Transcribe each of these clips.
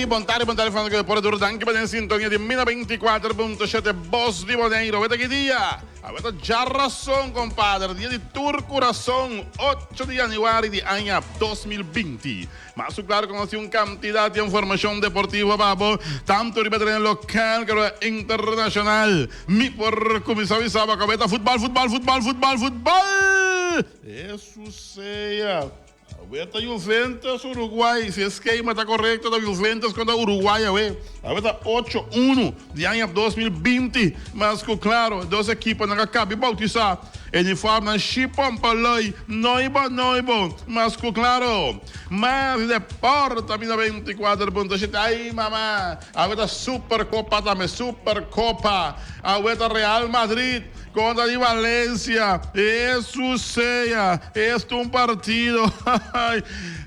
bon tardi, bon tardi fanático di Deporte Duro. Danki pa den sintonia di Mina 24.7 Bos di Boneiru. Aweta ki dia? Aweta djarason, compadre. Dia di tur curason, 8 di januari di aña 2020. Mas cu claro cu nos tin un cantidad di informacion deportivo pa bo, tanto riba tereno local como internacional. Mi por cuminsa bisa bo aweta futbal, futbal, futbal, futbal, futbal! Hesus sea! Awe ta Juventus Uruguay, si e skema ta korekto ta Juventus kontra Uruguay awe. Awe ta ocho uno di aña 2020, mas ku klaro e dos ekiponan a kabi boutisá uniformnan shipompoloi noibo noibo, mas ku klaro. Mas deporte mi 94.7 ay mama awe ta supercopa tambe supercopa awe ta Real Madrid Contra di Valencia, Hesus sea, esto un partido.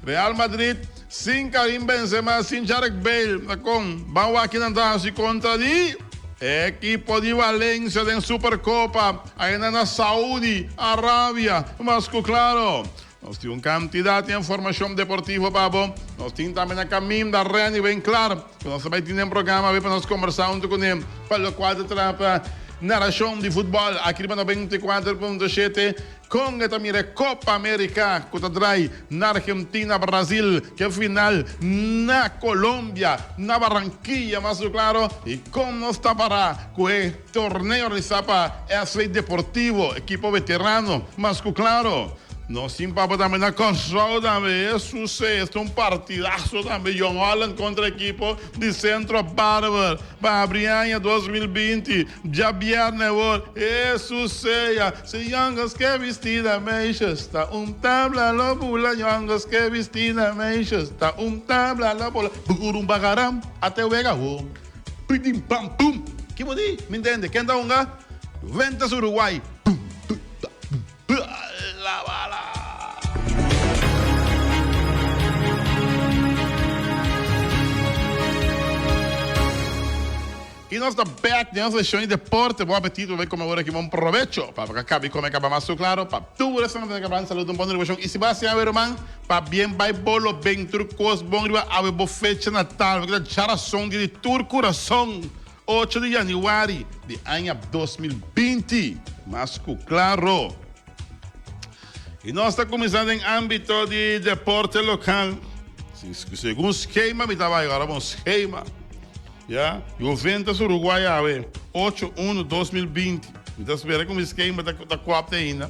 Real Madrid sin Karim Benzema, sin Jarek Bale, ta con ban wak kinan ta haci contra di ekipo di Valencia den Supercopa, ayina na Saudi Arabia, mas cu claro. Nos tin un cantidad di informacion deportivo pa bo. Nos tin tambe na caminda Renny Winklaar, cu nos ta bay tin den programa awe pa nos combersa hunto cu ne pa locual ta trata naracion di futbol aki riba 94.7. Con e ta mira e Copa America cu ta drai na Argentina, Brazil, cu e final na Colombia, na Barranquilla mas cu claro, y con nos ta para cu e torneo organisa pa SV Deportivo, ekipo veterano mas cu claro. Nos tin papa tambe na Kòrsou tambe. Hesus es ta un partidazo tambe. Jong Holland kontra ekipo di Centro Barber pa abri aña 2020 djabièrnè awor. Hesus sea. Si yòngos ke bisti na meisjes ta un tabla lo bula yòngos ke bisti na meisjes ta un tabla lo bula burum bagaram ate wega ho pidim pam pum. Ki bo di? Mi ntende. Ken ta hunga? Juventus Uruguay. Pum pum pa pum. Bala bala! I nos ta bek den nos seshon di deporte. Bon apetito, bai kome ora aki. Bon probecho. Pa ka kabi kome kaba mas su klaro. Pa tur esnan ku ta kaba salud un bon ribashon. I si bo hasi awe ruman, pa bien bai bolo ben tur kos bon riba awe bo fecha natal. Bo kita djarason di di tur kurason. Ocho di januari di aña 2020, mas ku klaro. I nos ta kuminsá den ámbito di deporte lokal. Segun skema mi ta bai ora bon skema. Ya, Juventus Uruguay awe, ocho uno 2020. Mi ta spera ku mi skema ta ta kuapte ainda.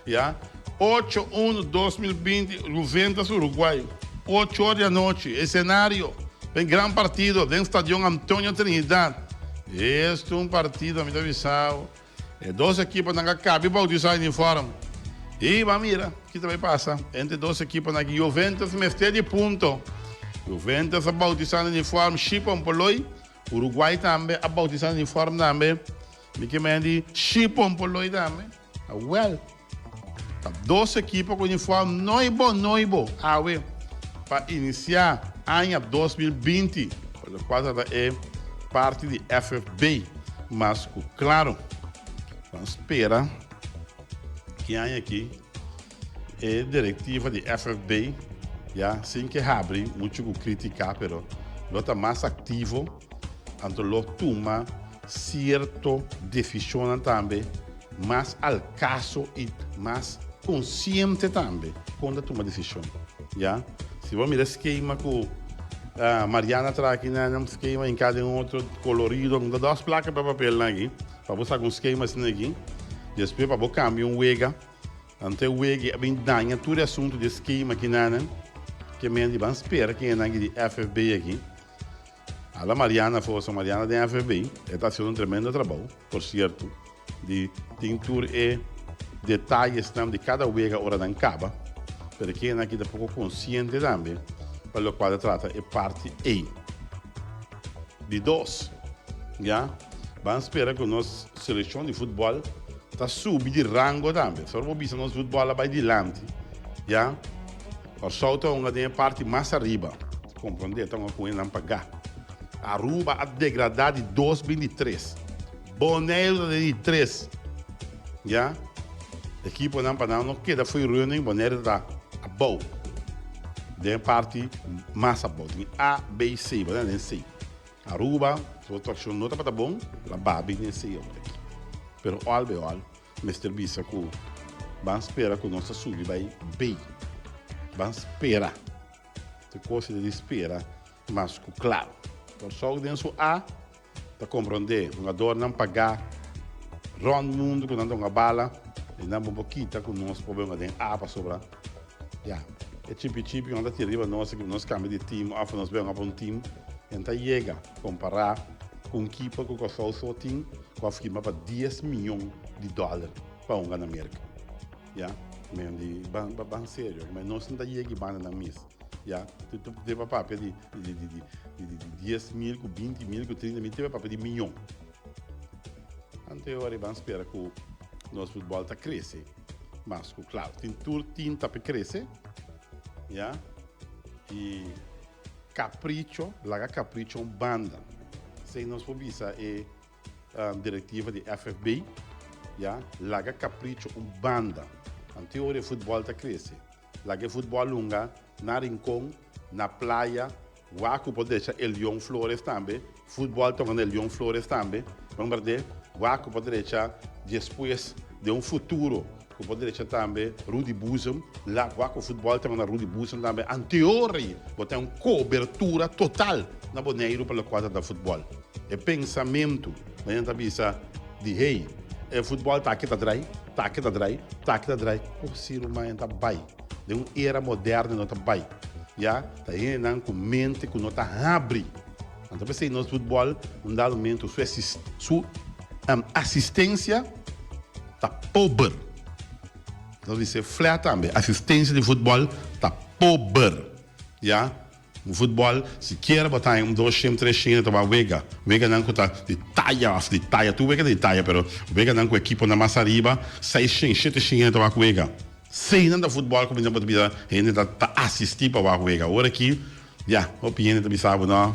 Ya, ocho uno 2020 Juventus Uruguay, ocho or di anochi, esenario den gran partido den Stadion Antonio Trinidad. Esto un partido mi ta bisa bo, e dos ekiponan a kabi bautisa uniform. I ban mira ki ta bai pasa entre dos ekiponan aki. Juventus mester di punto. Juventus a bautisa uniform Shipon Poloi, Uruguay tambe a bautisa uniform tambe. Mi ke men di Shipon Poloi tambe. Awel, ta dos ekipo ku uniform noibo noibo awe pa inisiá aña 2020, pa lokual ta ta e parti di FFB. Mas ku klaro, ban spera ki aña aki e direktiva di FFB ya sin ke habri muchu ku kritika pero lo ta mas aktivo anto lo tuma sierto desishonnan tambe mas al kaso i mas konsiente tambe kon ta tuma desishon ya. Si bo mira skema ku Mariana traha aki nan un skema hinká den otro kolorido ta dos plaka pa papelnan aki pa bo saka un skema asina aki despues pa bo kambia un wega anto e wega a bin daña tur e asuntu di e skema aki nan ke men di ban spera kinan aki di FFB aki. Hala Mariana afo pasobra Mariana den FFB e ta haciendo un tremendo trabou, por cierto, di tin tur e detayesnan di cada wega ora nan caba, pero kennan aki ta poco consciente tambe pa locual ta trata e parti ey. Di dos, ya, ban spera cu nos seleccion di futbol ta subi di rango tambe, sor bo bisa nos futbol a bay dilanti, ya, Kòrsou ta hunga den e parti mas ariba. Komprondé, ta hunga ku hendenan pagá. Aruba a degradá di dos bin di tres. Boneiru ta den di tres. Ya. Ekiponan pa nan no keda fo'i running, Boneiru ta abou. Den e parti mas abou tin A, B, C, bo ta den C. Aruba su actuacion no tabata bon, la babi den C awor aki. Pero al bij al mester bisa cu ban spera cu nos ta subi bay B. Ban spera. Te cos di spera mas cu claro. Corsou den su A Ta komprondé, hungadornan pagá rònt mundu ku nan ta hunga bala i nan bo por kita ku nos por bai hunga den A pasobra ya e chipi chipi ku nan ta tira riba nos ku nos kambia di tim òf nos bai hunga pa un tim e no ta yega kompará ku un kiper ku Kòrsou so tin ku a firma pa dies miyon di dòler pa hunga na Merka ya men di ban ban serio nos no ta yega e banda nan mes. Ya, te te pa papia di di di di di di 10 mil ku 20 mil ku 30 mil, te pa papia di miyon. Ante ora ban spera ku nos futbol ta krese mas ku klaro. Tin tur tin ta pe krese, ya, i kapricho, laga kapricho un banda. Esei nos por bisa e direktiva di FFB, ya, laga kapricho un banda. Ante ora e futbol ta krese. Laga e futbòl lunga na Rincon, na Playa, wak ku por drecha Elion Flores tambe, futbòl toka na Elion Flores tambe, bon berdé, wak ku por drecha despues den un futuro ku por drecha tambe Rudy Boezem, la wak ku futbòl toka na Rudy Boezem tambe, anteori bo ten un kobertura total na Boneiru pa lokual ta ta futbòl. E pensamentu, manera ta bisa di hey, e futbòl ta aki ta drai. Taki ta drai, taki ta drai, kosi ruman ta bai. Den un era moderno no ta bai. Ya, ta hendenan ku mente ku no ta habri. Anto p'esei nos futbòl un dado momento su su asistensia ta pober. Nos bisa e flè tambe, asistensia di futbòl ta pober. Ya. Un futbòl, sikiera bo ta haña un dos shen, tres shen ta wak wega. Weganan ku ta di taya òf di taya, tur wega ta di taya, pero weganan ku ekiponan mas ariba, seis shen, shete shen hende ta wak wega. Seinan ta futbòl ku bo ta bisa hende ta ta asistí pa wak wega. Ora aki, ya, hopi hende ta bisa bo no,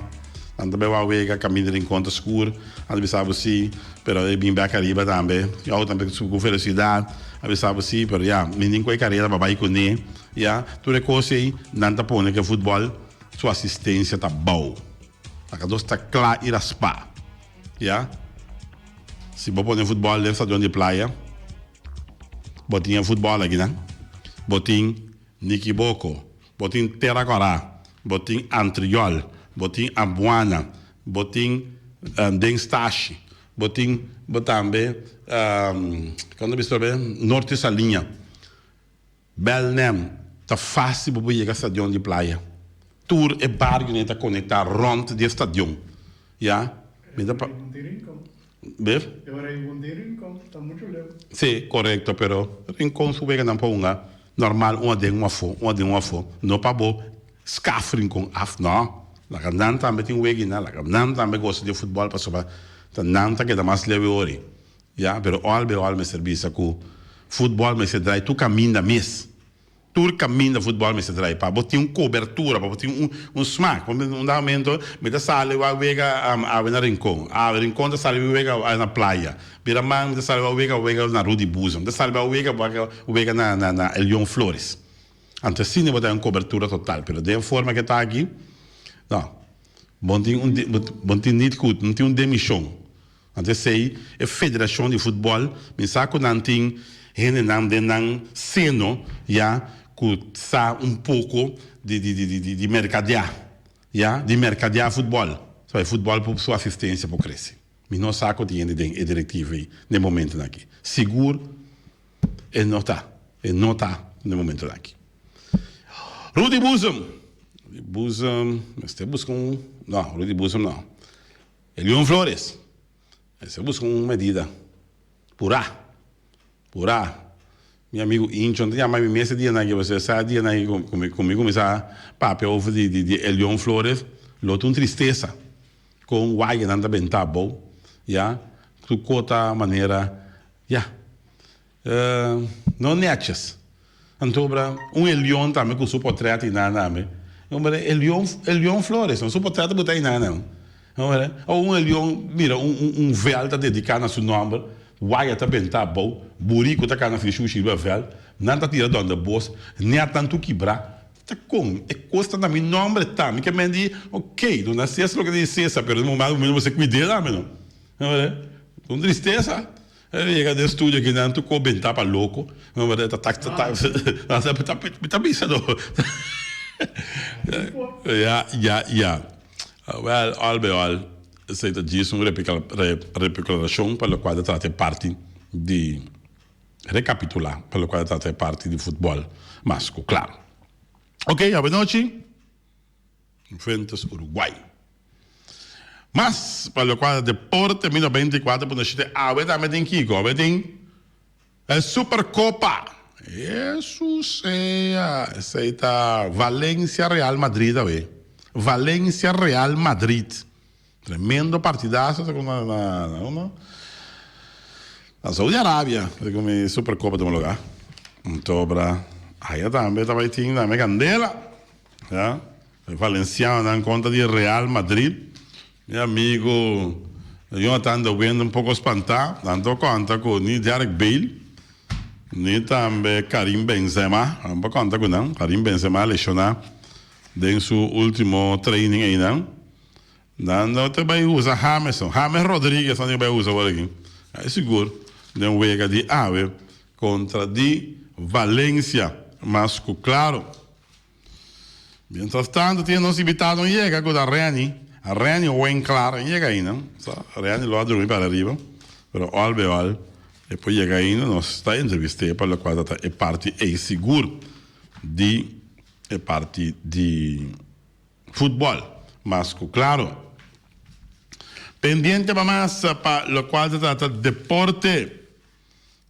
nan ta bai wak wega, kaminda Rincon ta skur, nan ta bisa bo si, pero e bin bèk ariba tambe, e outo tambe subi ku velosidat, a bisa bo si, pero ya, mi tin ku e karera pa bai kuné. Ya, tur e kos ei nan ta pone ku e futbòl su asistensia ta bou. Laga nos ta kla i raspá. Ya, si bo pone futbòl den stadion di Playa, bo tin e futbòl akinan, bo tin Nikiboko, bo tin Tera Kòrá, bo tin Antriol, bo tin Abuana, bo tin den Stashi, bo tin bo tambe, kon ta bisa otra bes, Norte Saliña. Belnem, Ta fácil bo por yega stadion di Playa. Tur e barionan ta conecta rond di e stadion. Ya. Mi ta pa. Bef? Sí, correcto, pero Rincon su weganan por hunga normal un aden un afó, un aden un afó. No pa bo skaf Rincon af, no. Laga nan tambe tin weginan, laga nan tambe gosa di e futbol pasobra ta nan ta keda mas leu e ori. Ya, pero ol be ol mester bisa ku futbòl mester drai tur kaminda mes. Tur kaminda futbòl mester drai pa bo tin un kobertura, pa bo tin un un smak. Un dado momento mi ta sali wak wega awe na Rincon, awe Rincon ta sali wega awe na Playa, bira man mi ta sali wak wega wega na Rudy Boezem, mi ta sali wak wega wak wega na na na Elion Flores. Anto asina bo ta un kobertura total, pero den forma ke ta aki, no, bo no tin un bo no tin nit ku no tin un demishon. Anto esei e federashon di futbòl mi sa ku nan tin hendenan den nan seno ya ku sa un poko di di di di di merkadeá ya di merkadeá futbòl so e futbòl por su asistensia por krese. Mi no sa ku tin hende den e direktiva ei den momentunan aki. Sigur e no ta e no ta den momentunan aki. Rudy Boezem Rudy Boezem mester buska un no Rudy Boezem no. Elion Flores, Mester buska un medida. Purá. Purá. Mi amigu Inchon ta yama mi mes e dianan aki, pasobra sa dianan aki ku mi ku mi kuminsá papia over di di di Elion Flores, lo ta un tristesa kon wayanan ta bentá abou, ya, tur kota manera, ya. No netjes. Antobra un Elion tambe ku su potret i nan tambe. Hombre, Elion, Elion Flores, no su potret ta buta i nan nan. Hombre, o un Elion, mira un un un vèlt ta dediká na su nòmber, waya ta bentá abou, buriku ta kana frishushi riba vèlt, nan ta tira dònde bos, nètnan tur kibrá. Ta kon e kos ta na mi nomber ta? Mi ke men di, ok, duna Cesar loke ta di Cesar, pero den momento bo mester kuid'é tambe no. Un tristesa. E yega den studio aki nan tur ko benta pa loko. Ta tak ta tak. Mi ta bisa no. Ya ya ya. Well al bij al esei ta djis un repiculacion pa lokual ta trata e parti di recapitula pa lokual ta trata e parti di futbol mas ku klaro. Ok, abanochi. Juventus Uruguay. Mas pa locual ta deporte mi 94.7 awe tambe tin kico? Awe tin e Supercopa. Jesus sea! Esey ta Valencia Real Madrid awe. Valencia Real Madrid. Tremendo partidazo ta na na na Saudi Arabia ta con e Supercopa tuma lugar. Antobra aya tambe ta bay tin tambe candela. Ya, e valencianonan kontra di Real Madrid. Mi amigo Jonathan de Wind un poko spantá. Nan ta konta ku ni Derek Bale, ni tambe Karim Benzema. Nan por konta ku nan. Karim Benzema leshoná den su último training einan. Nan no ta bai usa James no. James Rodriguez nan tin bai usa awor aki. Ai sigur den wega di awe kontra di Valencia. Mas ku klaro. Mientras tanto tin nos invitado yega cu ta Renny, Renny Winklaar a yega ainda, sa Renny lo a drumi para ariba, pero al bij al e por yega ainda, nos ta entrevist'e pa locual ta e parti ey sigur di e parti di futbol, mas cu claro. Pendiente pa mas pa locual ta trata deporte.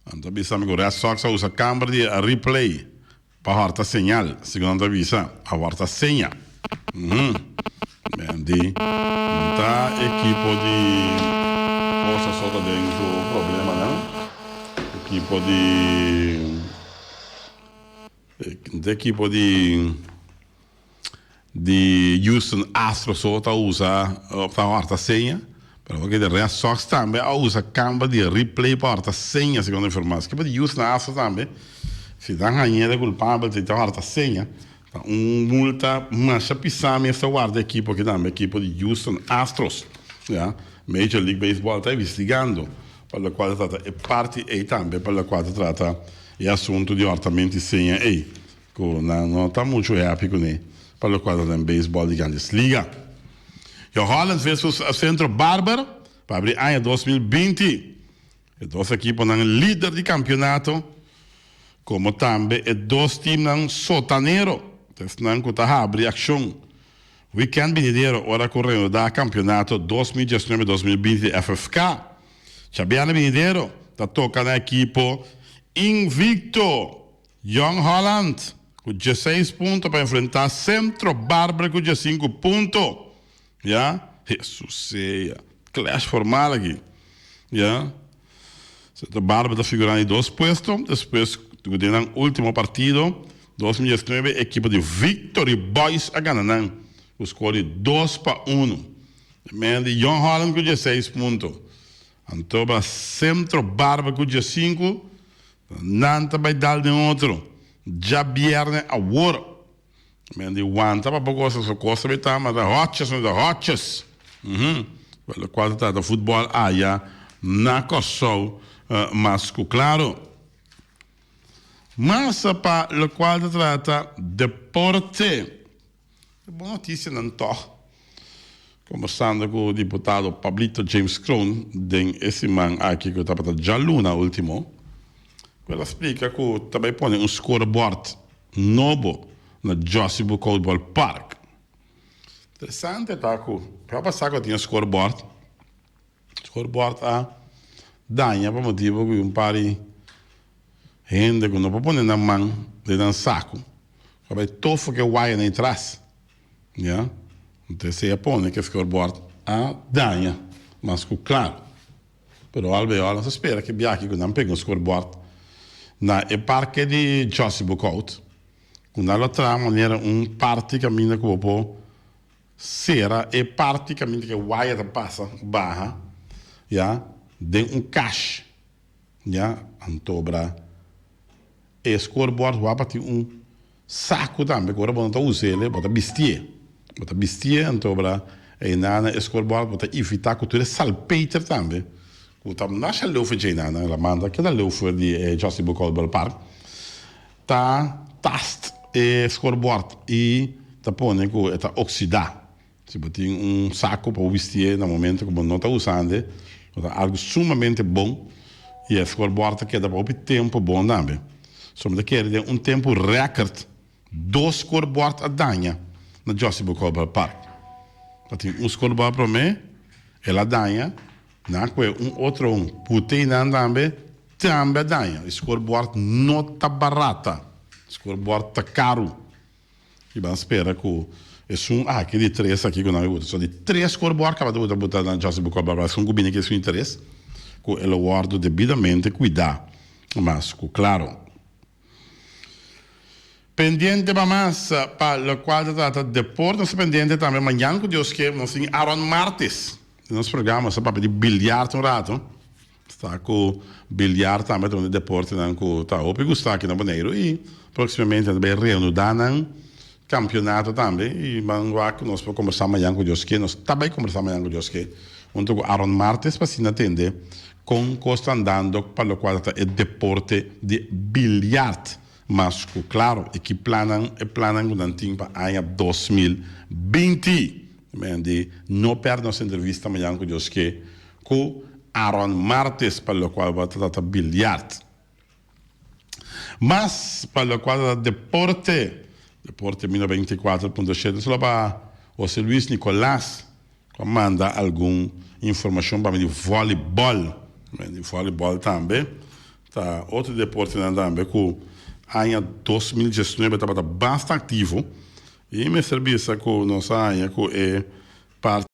Nan ta bisa mi ku Red Sox a usa kamber di replay pa hòrta señal, segun nan ta bisa, a hòrta seña. Ben di ta ekipo di cosa so ta den su problemanan. Ekipo di ta ekipo di Di Houston Astros so ta usa pa horta seña, pero awor ke di Red Sox tambe a usa kamba di replay pa horta seña segun informa. Ekipo di Houston Astros tambe si nan hañ'é ta kulpabel si ta horta seña ta un multa masha pisa mester warda ekipo aki tambe ekipo di Houston Astros ya. Major League Baseball ta investigando pa lokual ta trata e parti ei tambe pa lokual ta trata e asuntu di hortamento di seña ei. Ku nan no ta muchu happy kuné pa lokual ta den beisbòl di Grandes Liga. Jong Holland versus Centro Barber pa abri aña 2020. E dos ekiponan lider di kampionato komo tambe e dos timnan sotanero ta esnan ku ta habri akshon wikènt binidero ora ku reanudá kampionato 2019 2020 di FFK. Djabièrnè binidero ta toka na ekipo invicto. Jong Holland ku dieseis punto pa enfrentá Centro Barber ku diesinku punto. Ya, Hesus sea, clash formal aki. Ya, Centro Barber ta figurá na di dos puesto despues ku den nan último partido 2019 ekipo di Victory Boys a gana nan ku skor di 2-1. Men di Jong Holland ku dieseis punto. Anto pa Centro Barber ku diesinku. Nan ta bai dal den otro djabierne awor. Men di wanta pa bo gosa so cosa bai ta ma ta hotjes no ta hotjes. Uhum. Pa locual ta trata futbol aya na Kòrsou mas ku klaro. Mas pa locual ta trata deporte. E bon notisianan tòg. Kombersando ku diputado Pablito James Kroon den e siman aki ku tabata djaluna último, ku el a splika ku ta bai pone un scorebord nobo na Jossy Boekhoudt Ballpark. Interesante ta ku prueba pasá ku a tin e scorebord, scorebord a daña pa motibu ku un par di hende ku no por pone nan man den nan saku a bai tofo ku e wayanan ei tras. Ya, anto esei a pone ku e scorebord a daña mas ku klaru. Pero al bij al nos a spera ku e biaha ku nan pega un scorebord na e parke di Jossy Boekhoudt, ku nan lo traha manera un parti kaminda ku bo por sera e parti kaminda ku e waya ta pasa baha, ya, den un kash, ya, anto bra e scorebord wou a tin un. Saku tambe ku ora bo no ta us'el bo ta bistié. Bo ta bistié anto bra einan na e scorebord bo ta evitá ku tur e salpeter tambe ku ta masha leu for dje einan la manda keda leu for di e Jossie Bucol Ballpark ta tast e scorebord i ta pone ku e ta oksidá. Si bo tin un saku pa bo bistié na momento ku bo no ta usand'e, lo ta algu sumamente bon i e scorebord ta keda pa hopi tempu bon tambe. So mi ta kere den un tempu rèkert dos scorebord a daña na Jossie Bucol Park. Ta tin un scorebord promé, el a daña, nan kue un otro un put'e einan tambe, tambe a daña. E scorebord no ta barata, scorebord ta karu. I ban spera ku esun aki di tres aki ku nan a buta. So di tres scorebord kaba ta buta buta na Joseph Bucol Barbara. Esun ku bini aki esun interes ku e lo wòrdu debidamente kuidá. Mas ku klaro. Pendiente pa mas pa lokual ta trata deporte nos ta pendiente tambe mañan ku Dios ke nos tin Aaron Martis den nos programa. Nos ta papia di bilyart un rato. Sta ku bilyar tambe ta un di deportenan ku ta hopi gusta aki na Boneiru i próksimamente nan ta bai reanudá nan kampionato tambe i ban wak ku nos por kombersá mañan ku Dios ke. Nos ta bai kombersá mañan ku Dios ke huntu ku Aaron Martes pa asina tende kon kos ta andando pa lokual ta e deporte di bilyart. Mas ku klaro e ki plannan e plannan ku nan tin pa aña 2020. Men di no pèrdè nos entrevista mañan ku Dios ke ku Aaron Martes pa lokual bo ta trata bilyart. Mas pa lokual ta trata deporte, deporte mi 94.7 solo pa Jose Luis Nicolas ku a manda algun informashon pa mi di volleyball. Di volleyball tambe ta otro deportenan tambe ku aña 2019 tabata basta aktivo i mester bisa ku nos a haña ku e parti.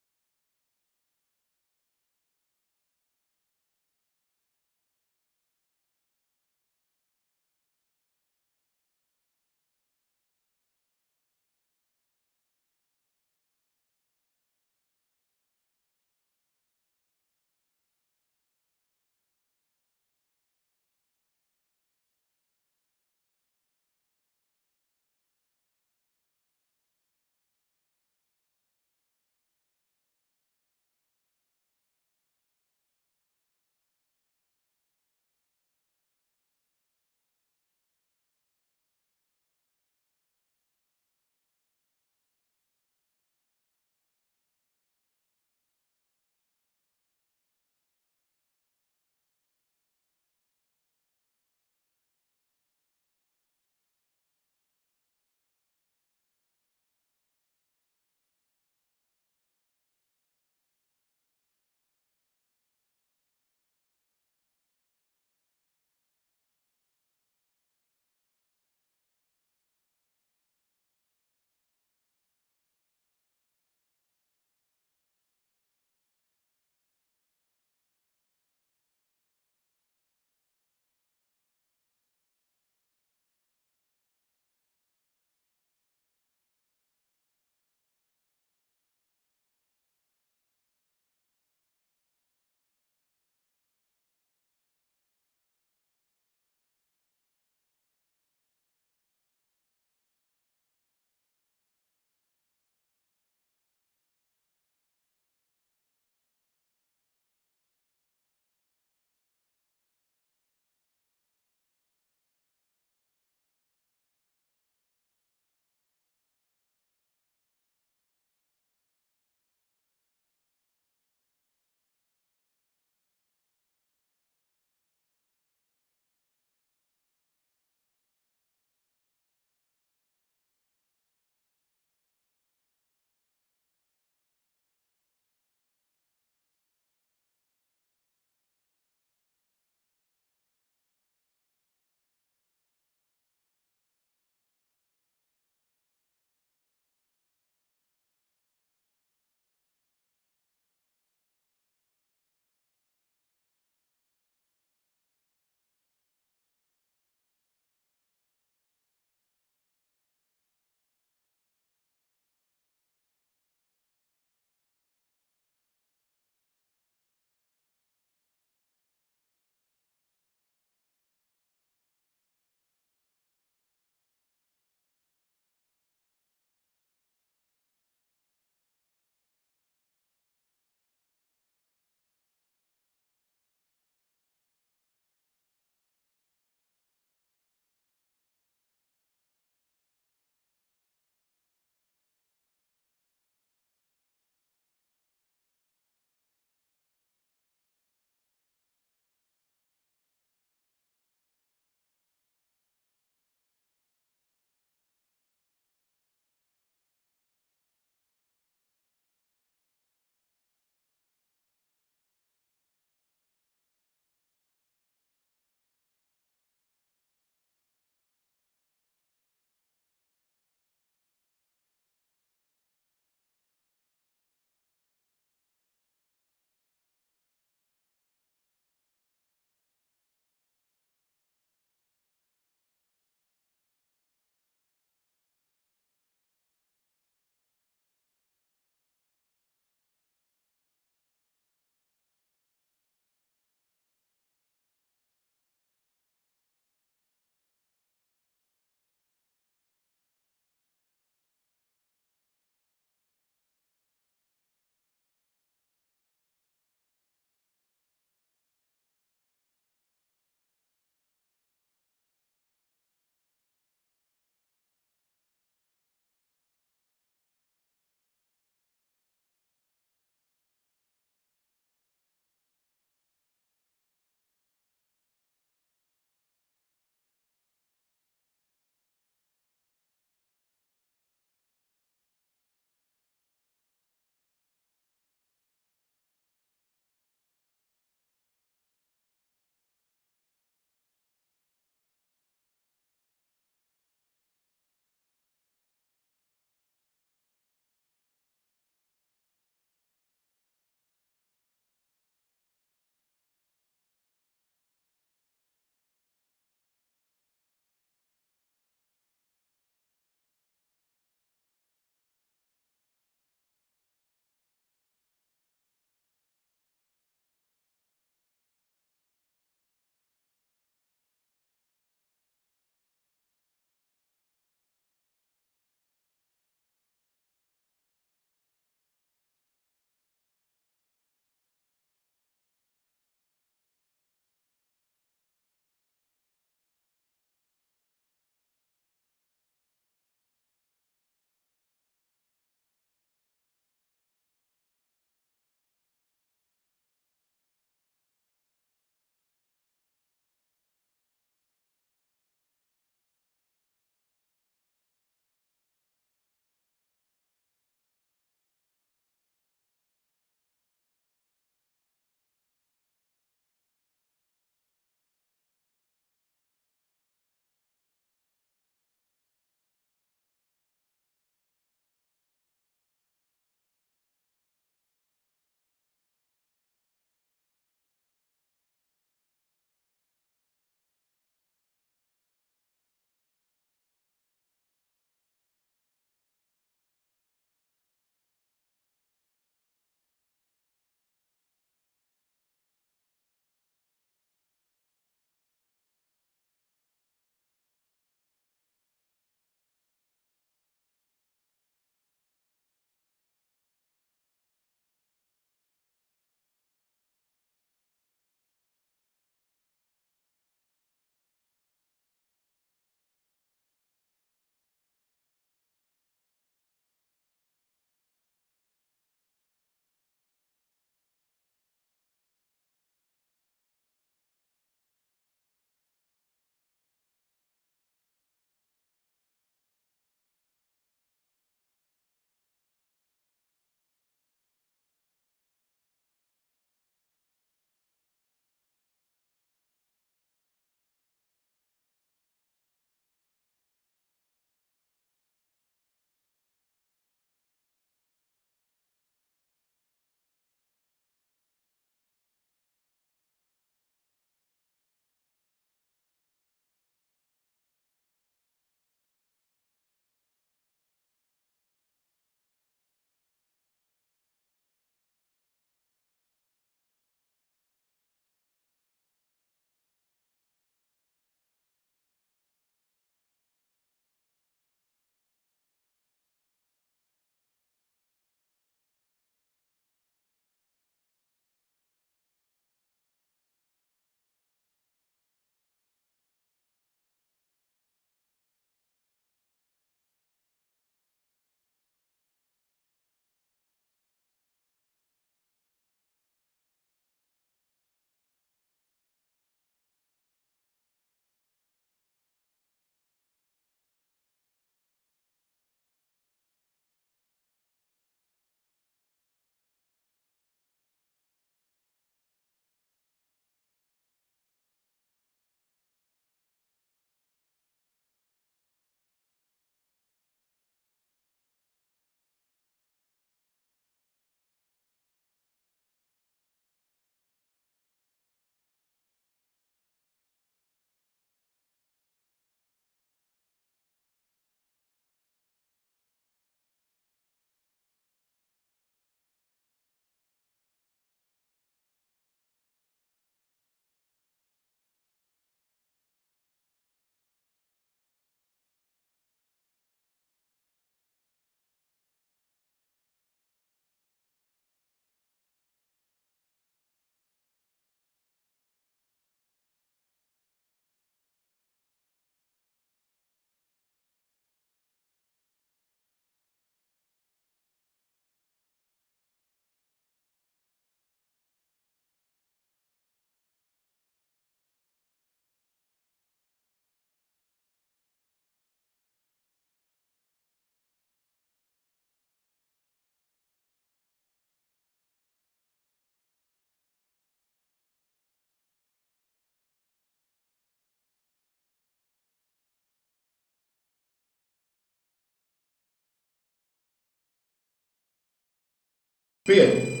Pero,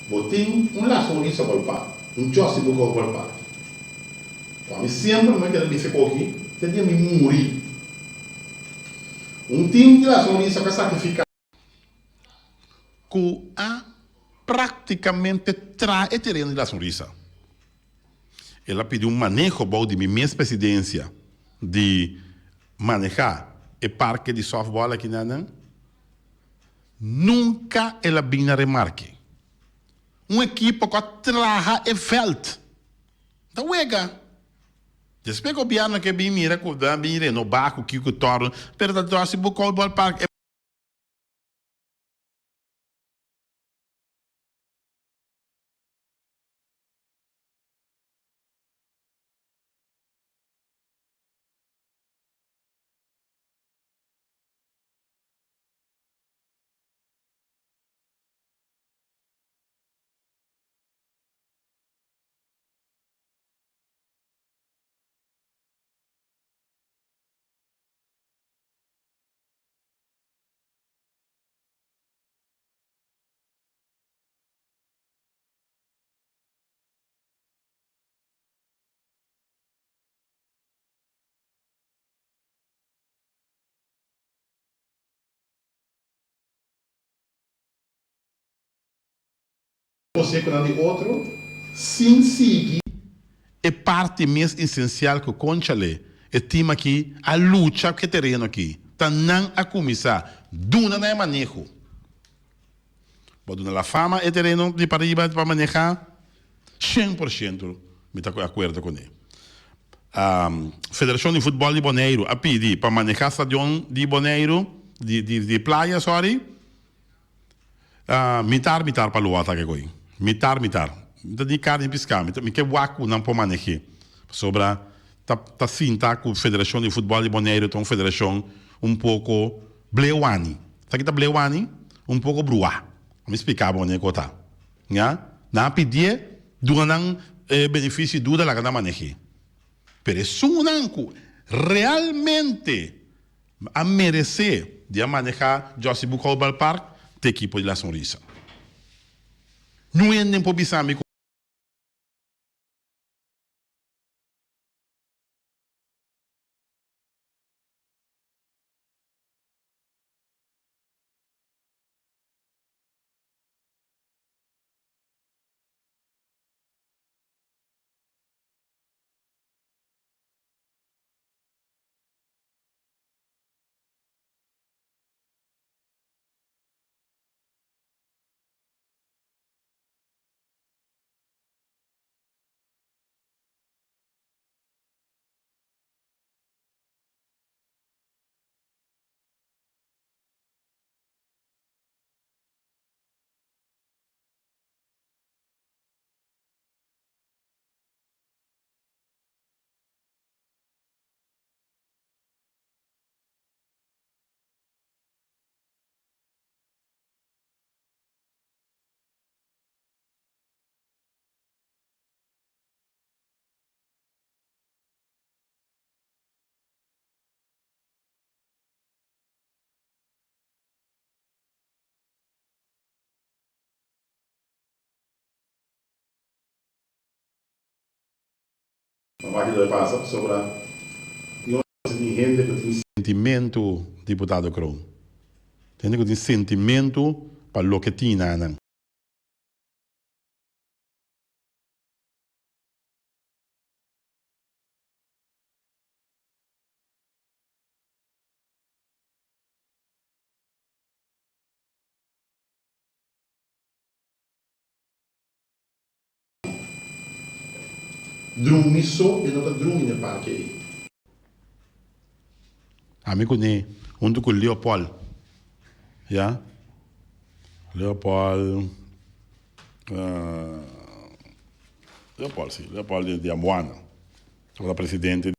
bo tin un La Sonrisa Ballpark, un Jossy Boekhoudt Ballpark. Ku ami semper mi a keda bisa koki te dia mi muri. Un tim di La Sonrisa ku a sakrifiká. Ku a práktikamente traha e tereno di La Sonrisa. El a pidi un maneho bou di mi mes presidensia di manehá e parke di sòftbòl akinan. Nunca el a bin na remarke. Un ekipo cu a traha e veld ta wega. Despues gobierno ke bin mira cu nan bin renoba cu kico torno, pero ta dor si bo call ballpark e. Consehonan di otro sin sigui e parti mes esencial cu conchale e team aki a lucha cu e tereno aki ta nan a cuminsa duna nan e maneho. Bo a duna la fama e tereno di pariba pa maneha 100% mi ta acuerdo cune. Federacion di Futbol di Boneiru a pidi pa maneha stadion di Boneiru di di Playa sorry mitar mitar pa lo atake koe mitar mitar mi ta di carni pisca mi ke wak cu nan por manehe pasobra ta ta sinta cu Federacion di Futbol di Boneiru ta un federacion un poco blewani sa ki ta blewani un poco brua mi splica bo ne cu ta ya nan a pidie duna nan e beneficio di duda laga nan manehe pero esunnan cu realmente a merece di a maneha Jossy Boekhoudt Ballpark ta ekipo di La Sonrisa. Niun hende por bisa mi cu. Mama ki debe pasa pasobra nos tin hende ku tin sentimentu, diputado Kroon. Hende ku tin sentimentu pa loke tin na nan. Drumi so e no ta drumi n'e parke ei. Ami ku ne huntu ku Leopold, ya, Leopold, Leopold si, Leopold di Ambuana, tabata presidente.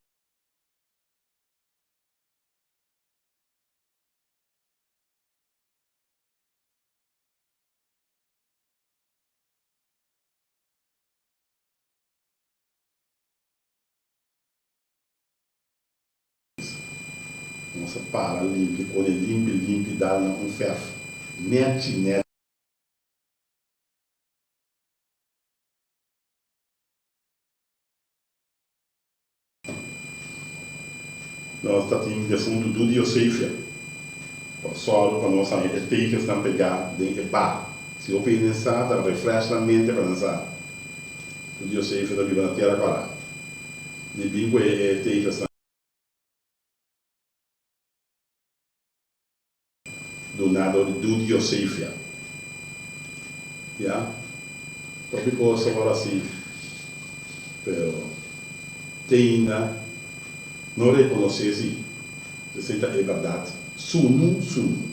Nos a para limpi, pone limpi limpi, dal nan un fèrf nechi nechi. Nos ta tin defuntu Dudi Josefia ku a sòru pa nos haña e tekensnan pegá den e bar. Si hopi hende sa, ta refresh nan mente pa nan sa. Dudi Josefia ta biba na Tera Kòrá. Di bin ku e tekensnan. Duná dor di Dudi Josefia. Ya. Hopi kos a wòrdu hasi, pero te ainda no rekonosé si esei ta e bèrdat. Sunu, sunu.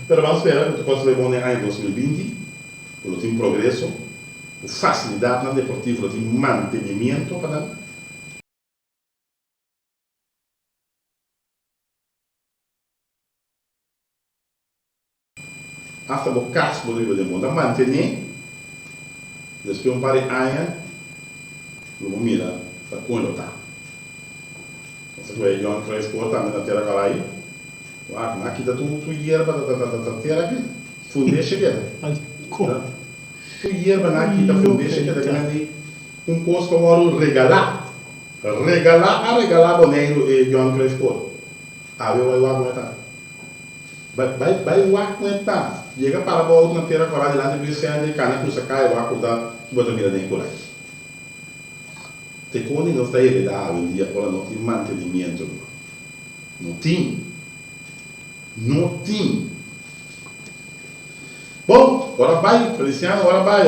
Pero ban spera ku tur kos lo e bon den aña 2020, ku lo tin progreso, ku fasilidatnan deportivo lo tin mantenimiento pa nan. Hasta bo kas bo ta biba den bo ta mantené, despues un par di aña lo bo mira ta kon lo ta. Nos a kue Johan Cruijff por tambe na tera karai, wak nan a kita tur tur yerba ta ta ta tera ki fundesha keda. Tur yerba nan a kita fundesha keda kimen di un kos ku a wòrdu regalá. Regalá a regalá Boneiru e Johan Cruijff por. Awe bai wak kon e ta. Bai bai bai wak kon e ta. Yega para bo auto na tera kora dilanti di Vicente kana krusa kaya wak ku ta ku bo ta mira den e kurai. Te kon di nos ta hereda awendia ora no tin mantenimiento ruman. No tin. No tin. Bon, ora bai, Feliciano, ora bai.